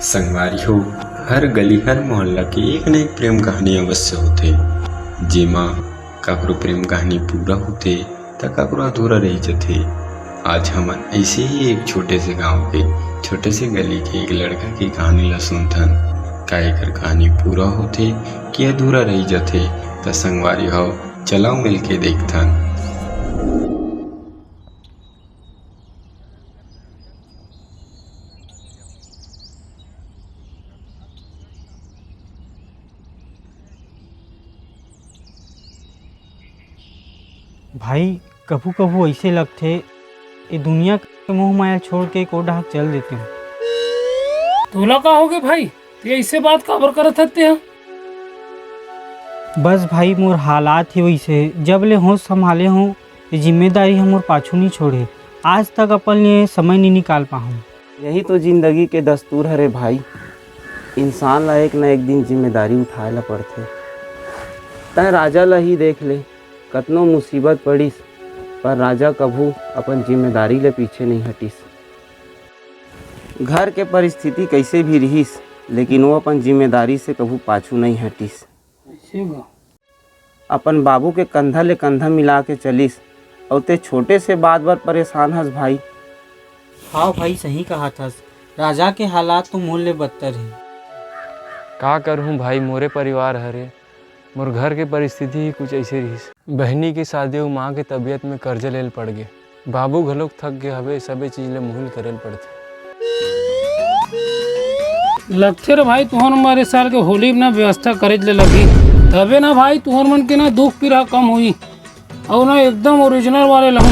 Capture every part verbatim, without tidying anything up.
संगवारी हो, हर गली, हर मोहल्ला के एक न एक प्रेम कहानी अवश्य होथे, जेमा काकरो प्रेम कहानी पूरा होथे, त काकरो अधूरा रहि जथे। आज हमन अइसे ही एक छोटे से गांव के, छोटे से गली के एक लड़का के कहानी ला सुनथन। का एकर कहानी पूरा होथे कि अधूरा रहि जथे? त संगवारी हो, चलव मिलके देखथन। भाई, कभू-कभू अइसे लगथे, ए दुनिया के मोह माया छोड़ के एको डहक चल देतेंव। तोला का होगे भाई? ते अइसे बात काबर करत हस तेहा? बस भाई, मोर हालात ही वइसे हे। जब ले होश संभाले हों, ये जिम्मेदारी ह मोर पाछू नइ छोड़े। आज तक अपन लिए समय नइ निकाल पाहूं। यही तो जिंदगी के दस्तूर हरे भाई, इंसान ला एक न एक दिन जिम्मेदारी उठाए ला पड़थे। तैं राजा ला ही देख ले, कतनो मुसीबत पड़िस, पर राजा कभू अपन जिम्मेदारी ले पीछे नइ हटिस। घर के परिस्थिति कइसे भी रिहिस, लेकिन वो अपन जिम्मेदारी से कभू पाछू नइ हटिस। अपन बाबू के कंधा ले कंधा मिला के चलिस, अउ ते छोटे से बात बर परेशान हस भाई। हाँ भाई, सही कहत हस, राजा के हालात तो मोर ले बदतर हे। का करहूँ भाई, मोरे परिवार हरे, मोर घर के परिस्थिति ही कुछ अइसे रिहिस। बहिनी के शादी अउ माँ के तबीयत में कर्जा ले ल पड़ गे। बाबू घलोक थक गे हवे, सबे चीज ले मुहिल करे ल पड़थे। लगथे रे भाई, तुहर मन बर ए साल के होली में ना व्यवस्था करे ले लगही, तभे ना भाई तुहर मन के ना दुख पीरा कम होही, अउ ना एकदम ओरिजिनल वाले लहू।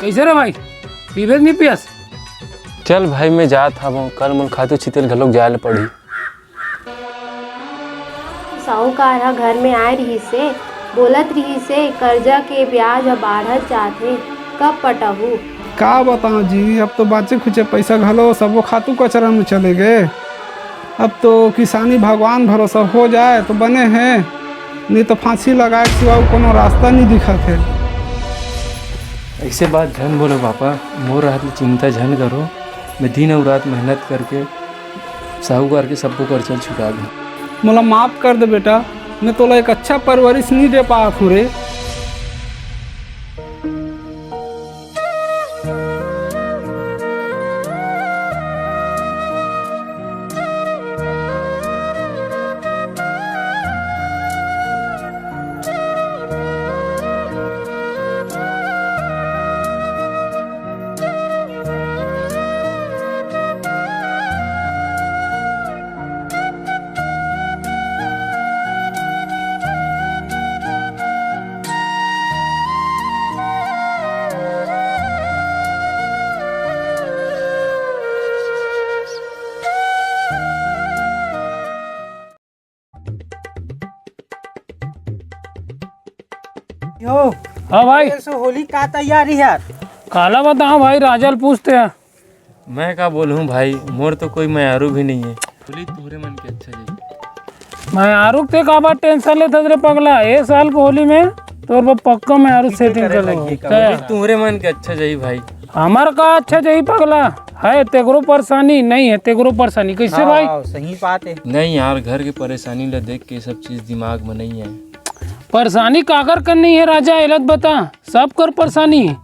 कइसे रे भाई, पीबे कि नइ पियस? चल भाई, मैं जात हवं, कल मोला खातू छिते ल घलोक जाए ल पड़ही। साहूकार ह घर में आए रिहिस हे, बोलत रिहिस हे, "करजा के बियाज ह बाढ़त जात हे, कब पटाहू?" का बतावं जी, अब तो बांचे खुचे पइसा घलो सबो खातू कचरा में चले गे। अब तो किसानी भगवान भरोसा हो जाए तो बने हे, नइ तो फांसी लगाए के सिवा अउ कोनो रास्ता नइ दिखत हे। अइसे बात झन बोलो पापा, मोर हाथ ले चिंता झन करो, मैं दिन अउ रात मेहनत करके साहूकार के सब्बो करजा ल छुटा दूं। मोला माफ कर दे बेटा, मैं तोला एक अच्छा परवरिश नइ दे पात हूं रे। यो, हाँ भाई। ए सो होली का तैयारी हे यार? काला बतावं भाई, राजा ल पूछते हैं। मैं का बोलहूँ भाई, मोर तो कोई मयारू भी नइ हे। होली तुहरे मन के अच्छा जाही। मयारू के ते काबर tension लेथस रे पगला? ए साल के होली में तोर बर पक्का मयारू setting कर लूँ। होली तुहरे मन के अच्छा जाही भाई। हमर का अच्छा जाही पगला? हे तेकरो परेशानी, नइ हे तेकरो परेशानी। कइसे हाँ, भाई? हाँ, सही बात हे। नहीं यार, घर के परेशानी ला देख के सब चीज दिमाग में नइ आय। परेशानी काकर कर नइ हे राजा, एला त बता, सब कर परेशानी हे।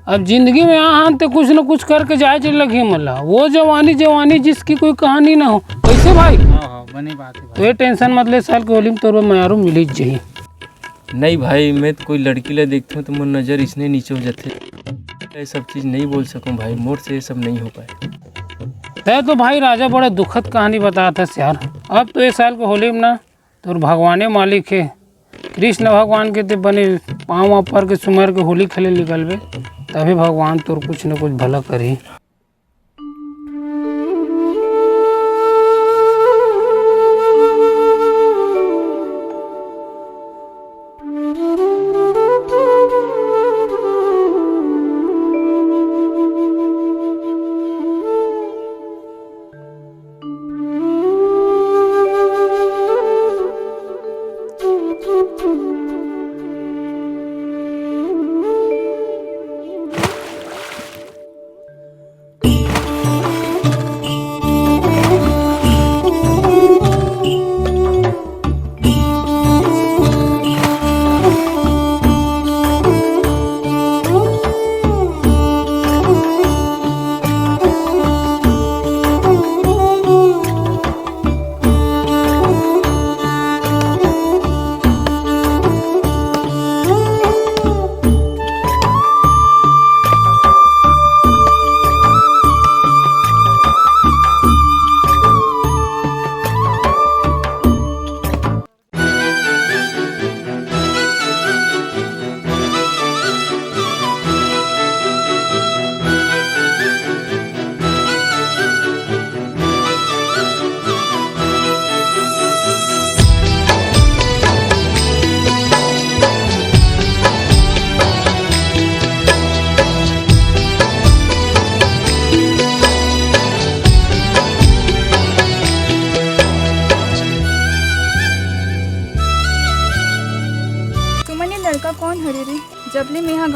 अब जिंदगी में आ हन ते कुछ न कुछ करके जाए चले लगही हमला। वो जवानी, जवानी जिसकी कोई कहानी ना हो। कइसे भाई? हाँ, हाँ, बने बात हे भाई। तो ये tension मत ले, साल के होली में तोर बर मयारू मिलिच जाही। नहीं भाई, मैं तो कोई लड़की ला देखथों तो मोर नजर इसने नीचे हो जाथे। ये सब चीज नहीं बोल सकूं भाई, मोर से ये सब नहीं हो पाए। तै तो भाई राजा बड़ा दुखद कहानी बतात हस यार। अब तो ये साल के होली में ना तोर भगवाने मालिक हे। कृष्ण भगवान के ते बने पाँव पर के सुमर के होली खेले निकलबे, तभी भगवान तोर कुछ न कुछ भला करही।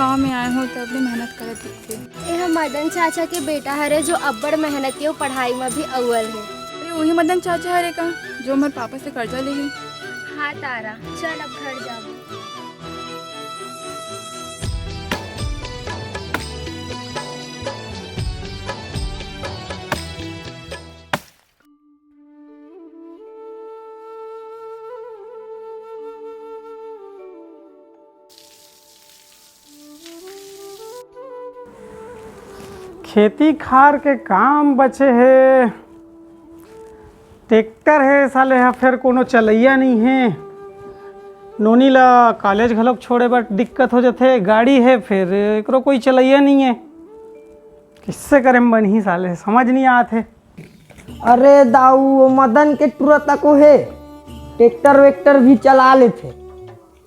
गाँव में आए हो तब ले मेहनत करत दिखथे। ये ह मदन चाचा के बेटा हरे, जो अब्बड़ मेहनती अउ पढ़ाई म भी अव्वल हे। अरे, वही मदन चाचा हरे का, जो हमर पापा से कर्जा ले हे? हाँ तारा, चल अब घर जाबो। खेती खार के काम बचे हे, ट्रैक्टर हे साले ह, फेर कोनो चलइया नइ हे। नोनी ला कॉलेज घलोक छोड़े बर दिक्कत हो जथे, गाड़ी हे फेर एकरो कोई चलइया नइ हे। किससे करे म बनही साले, समझ नइ आत हे। अरे दाऊ, वो मदन के टुरा तको हे, ट्रैक्टर वैक्टर भी चला लेथे।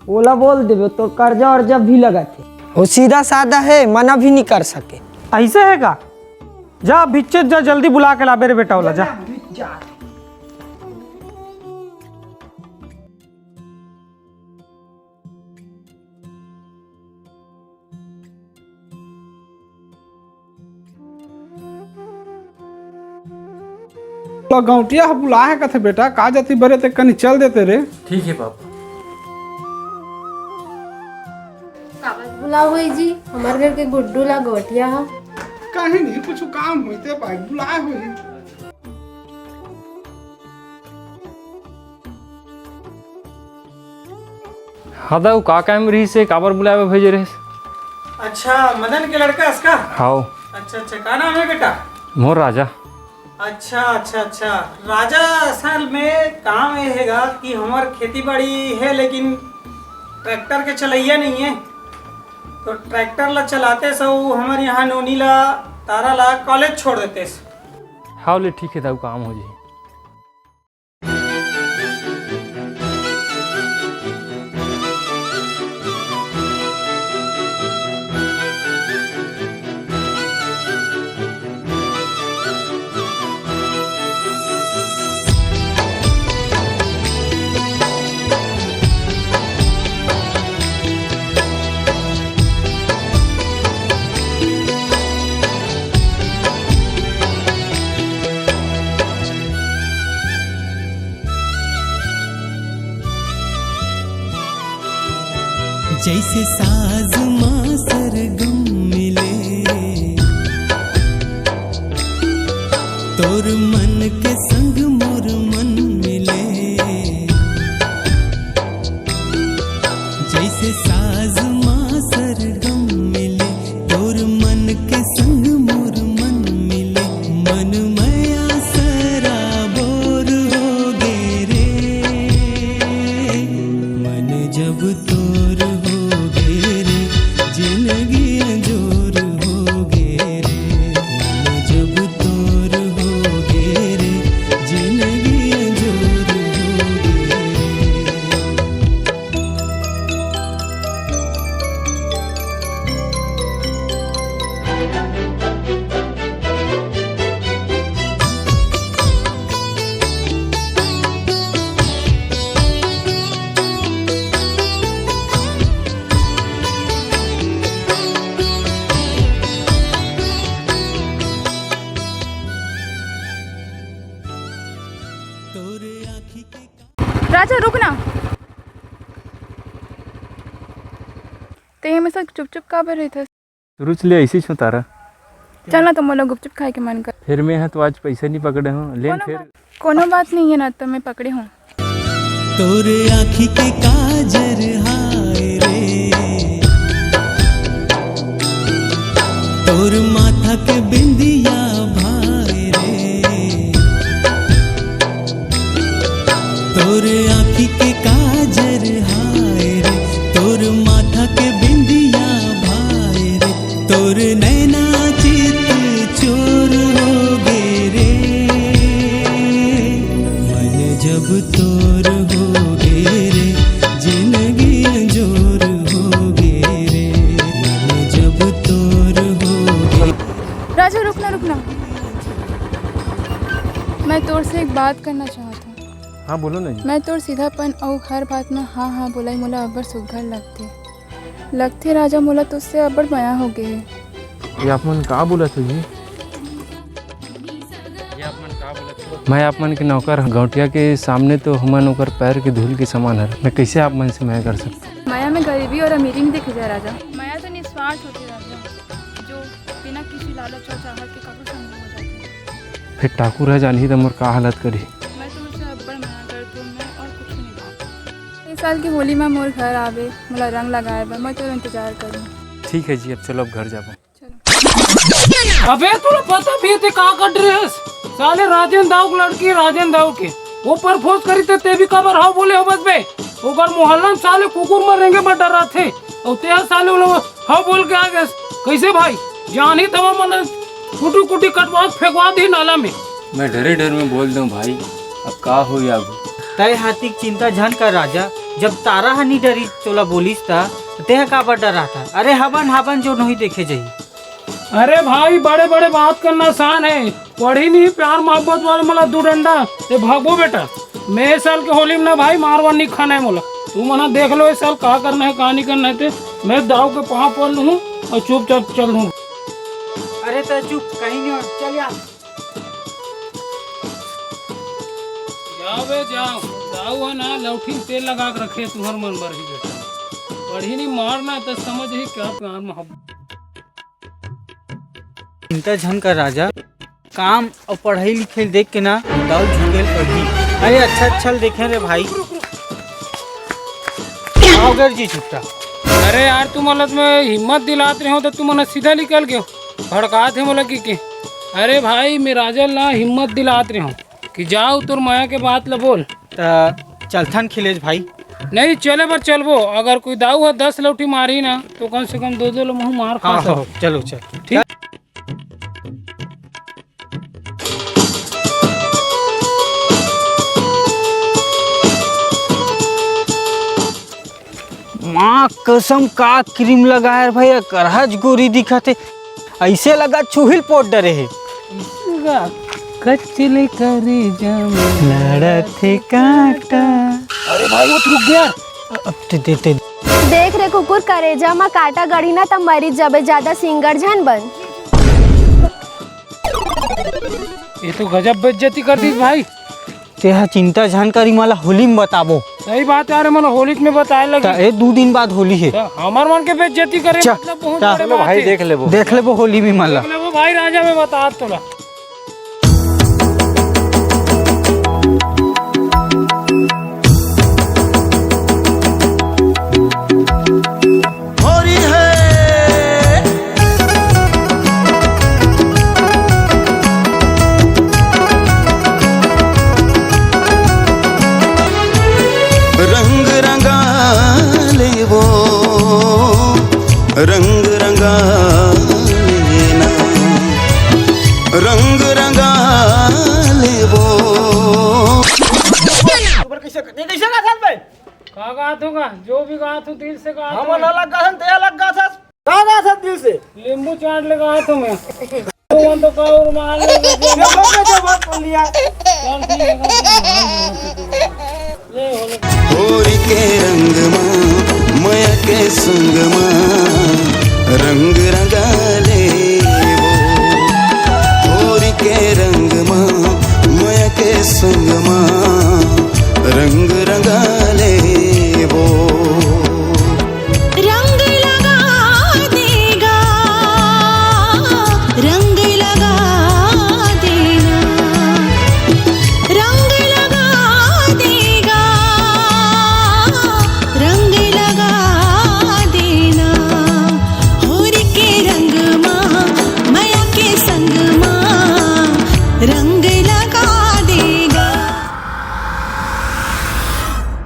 ओला बोल देबे, तोर कर्जा वर्जा भी लगत हे। वो सीधा साधा हे, मना भी नइ कर सके। अइसे हे का? जा, भिच्चे जा, जल्दी बुला के लाबे रे बेटा, ओला, जा। तो गौंटिया ह बुलाए हे कथे बेटा, का जाती बरे ते कनी चल देते रे। ठीक हे बाबू। काबर बुलाए होही जी, हमर घर के गुड्डू ला गौंटिया ह। कहीं नहीं, कुछ काम होइते पाए बुलाए होही। हाँ दाऊ, का काम रिहिस हे, काबर बुलाए बर भेजे रहिस? अच्छा, मदन के लड़का हस का? हाव। अच्छा, अच्छा, का नाम हे बेटा? मोर राजा। अच्छा, अच्छा, अच्छा। राजा, असल में काम ये हे गा कि हमर खेती बाड़ी हे, लेकिन ट्रैक्टर के चलइया नइ हे, तो ट्रैक्टर ला चलातेस अउ हमर यहाँ नोनी ला, तारा ला कॉलेज छोड़ देतेस। हाव ले, ठीक हे दाऊ, काम हो जाही। जैसे साज मा सरगम मिले, तोर मन के संग मोर मन मिले। जैसे साज मा सरगम मिले, तोर मन के संग मोर मन मिले। मन मया सराबोर हो गे रे, मन जब तोर हो गे रे, जिंदगी अंजोर हो गे रे। मन जब तोर हो गे रे, जिंदगी अंजोर हो गे रे। राजा, रुक ना। ते हमेशा चुप-चुप काबर रहिथस? शुरू ले ऐसी छो तारा। चल ना, तो मोला गुपचुप खाए के मन कर। फिर मैं ह तो आज पैसा नहीं पकड़े हूँ, लेन कोनो फिर। बात, कोनो बात नहीं है ना, तो मैं पकड़े हूँ। तोर आँखी के काजर हाय रे, तोर माथा के बिंदिया भाय रे, तोर आँखी के काजर हाय रे, तोर माथा के बिंदिया भाय रे, तोर नैना चित चोर हो गे रे। मन जब तोर हो गे रे, जिंदगी अंजोर हो गे रे। मन जब तोर हो गे। राजा, रुक ना, रुक ना। मैं तोर से एक बात करना चाहत हूँ। हाँ, बोलो ना जी। मैं तोर सीधापन अउ हर बात में हाँ, हाँ बोलाई मोला अब्बड़ सुग्घर लगथे। लगथे राजा, मोला तुझसे अब्बड़ मया हो गे हे। ये आप मन का बोलत हो जी? मैं आप मन के नौकर हंव। गौंटिया के सामने तो हमन ओकर पैर के धूल के समान हर। मैं कैसे आप मन से मया कर सकता? मया में गरीबी और अमीरी नहीं देखे जाए राजा। मया तो निस्वार्थ होथे राजा, जो बिना किसी लालच और चाहत के काबू संग हो जाथे। फिर ठाकुर ह जानही त मोर का हालत करही। मैं तुमसे अब्बड़ मया करत हूँ, मैं और कुछ नहीं बात। इस साल की होली में मोर घर आवे, मोला रंग लगाए बर, मैं तोर इंतजार करूँ। ठीक है जी, अब चलो, अब घर जाबो। चलो। अबे तोला पता भी हे ते का कर डरे हस? साले राजेन दाऊ के लड़की, राजेन दाऊ के, वो परपोज करी ते, ते भी काबर हाँ बोले हो बस बे? ओकर मोहल्ला में साले कुकुर मरेंगे बर डराथे, अउ ते ह साले वो लोग हाँ बोल के आ गए। कैसे भाई? जानी तब मन कुटी कुटी कटवा के फेंकवा दी नाला में। मैं डरे डर में बोल दूं भाई, अब का हो आगू। तय हाथी के चिंता झन कर राजा, जब तारा ह नी डरी तोला बोलिस ता, ते ह काबर डराथा? अरे हबन हबन जो नहीं देखे जाही। अरे भाई, बड़े बड़े बात करना आसान है, पढ़ी नहीं प्यार मोहब्बत वाले मला दू डंडा, ते भागबो बेटा। मैं इस साल के होली में ना भाई मारवार नहीं खाना है मोला। तू मना देख लो इस साल का करना है का नहीं करना है ते। मैं दाऊ के पाँव पड़ लूँ और चुपचाप चल दूँ। अरे तो चुप, कहीं नहीं हो, चल यार। जाओ बे जाओ, दाऊ है ना लौठी में तेल लगा के रखे तुहर मन बर ही बेटा। पढ़ी नहीं मारना तो समझ ही क्या प्यार मोहब्बत। चिंता झन कर राजा, काम और पढ़ाई लिखाई देख के ना दाऊ झुकेल पढ़ी। अरे अच्छा अच्छा देखे रे भाई। आओ गर जी छुट्टा। अरे यार, तुम हालत में हिम्मत दिलात रहे हो तो तुम मन सीधा निकल गए हो। भड़कात है मोला की के। अरे भाई, मैं राजा ला हिम्मत दिलात रहे हो कि जाओ तोर माया के बात ला बोल। त चलथन खिलेश भाई। नहीं चले बर चलबो, अगर कोई दाऊ ह दस लौठी मारही ना तो कम से कम दो दो लो मुँह मार खा हाँ, सकत। हाँ, चलो चल। ठीक। माँ कसम का क्रीम लगाए भाई, करहज गोरी दिखत हे, ऐसे लगा चूहिल पोट डरे हे। कच्चले करेजा में लड़त हे कांटा। अरे भाई, वो तो रुक गया। अब ते, ते, ते। देख रे कुकुर, करेजा म कांटा गड़ी ना त मरी जबे, ज्यादा सिंगर झन बन। ये तो गजब बेइज्जती कर दी भाई। तेहा चिंता झन करी, मला होली में बताबो। सही बात यार, मला होली में बताए लगी। त ए दू दिन बाद होली हे। त हमर मन के बेइज्जती करे चा, मतलब बहुत चा। बड़े चलो बात भाई, हे। देख लेबो। देख लेबो होली में मला। देख लेबो भाई, राजा में बता तोला। होरी है। रंग रंगा लेबो, रंग रंगा लेना, रंग रंगा लेबो। ऊपर कैसे, ये कैसे का साथ में? का गात होगा? जो भी गात हो, दिल से गात हो। हम अलग गात हन, ते अलग गात हस। का गात हस दिल से? नींबू चाट ले गात हो मैं। तू मन तो का और मार ले। ये लोग का जवाब बोल लिया। चल ठीक है, ले होले। होरी के रंग मा, मया के संग मा,